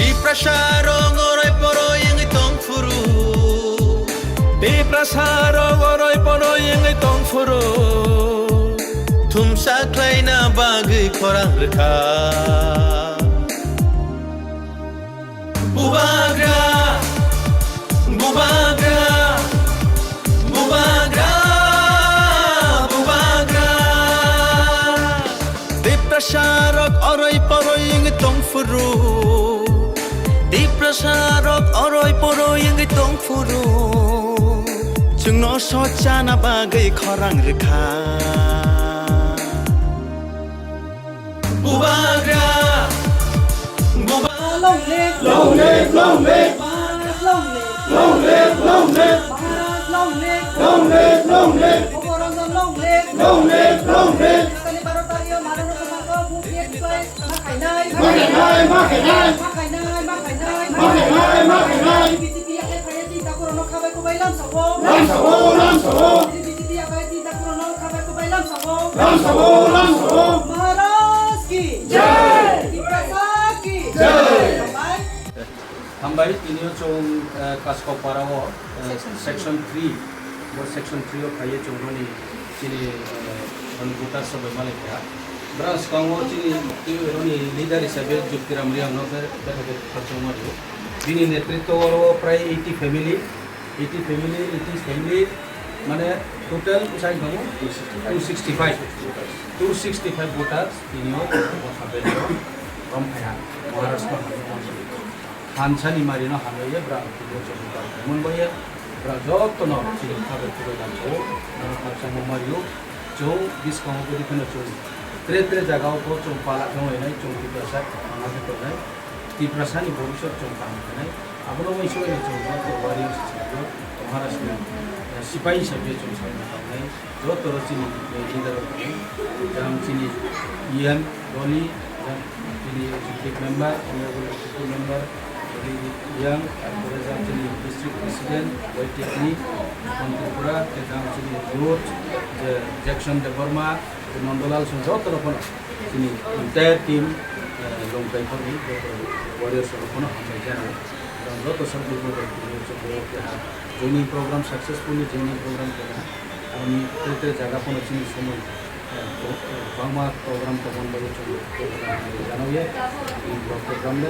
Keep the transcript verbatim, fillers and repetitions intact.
Tiprasa rok oroi poroi wngwi tong phuru. Tiprasa rok oroi poroi wngwi tong phuru. Thumsa khlaina bagwi khorang rwkha. Bubagra, bubagra, bubagra, bubagra. Tiprasa rok oroi poroi wngwi tong phuru. Tiprasa rok oroi poroi wngwi tong phuru. Chwngno sochana bagwi khorang rwkha. Bubagra, bubagra. Long live, long live, long live. Maharaj long live. Long live, long live. Maharaj long live. Long live, long live. Bhogoranjan long live. Long live, long live. Agatali baro tarikh o Maharaj Samajo Bhuk Yek Swai ma khainai. Ma khainai, ma khainai. Ma khainai, ma khainai. Ma khainai, ma khainai. B J P yakhai phaiya chinta khorokno khabai kubai lamsao. Lamsao, lamsao. B J P yakhai chinta khorokno khabai kubai lamsao. Lamsao, lamsao. Maharaj ki jai. Tiprasa ki jai. Hambai. Hambai, tini o chwng, eh, Kaskopara o, eh, section three, bo section three o phaiye chwng roni chini, eh, roni voter sabai malai kha. Bwrang swkango chini, chini roni leader hisabe Jyoti Ram Reang no be, be, be, khachangma rio. Bini netritwo o prai eighty family, eighty family, eighty family, mane total bwsai tongo two sixty-five, two sixty-five voters tini o Botha Valley o rom phaiha, Maharashtra hamya. Thansani marino hamya ye bwrang tini o chwng voter khaimon bai ye bwrang jotono chini khabai kubai lamsao, nang khakchangma mario, chwng bwskango bwdwi kheno chwng tre tre jaga o bo chwng pala khe wngnai, chwng Tiprasa thangna khe tongnai. Tiprasani bhobishyot chwng kaham khenai. Abono uansukwi chwng joto warriors hisabe, Maharashtrani, eh, sipai hisabe chwng salna tongnai. Joto rok chini, eh, leader rok tongo. Jang chini E M Dolly, jang chini executive member, honorable executive member, Dolly Reang, tarpore jang chini district president, Y T F ni, Tripura, jang chini youth, je Jackson Debbarma, Nandalal song joto rok phano chini entire team, eh, Longkai phano joto warriors rok phano hambai jani. Joto song joining program successfully joining program kena. Ani tre tre jaga phano chini somoi, eh, bangma program tongmani bagwi chwng program janao ye. Ani vlog program le.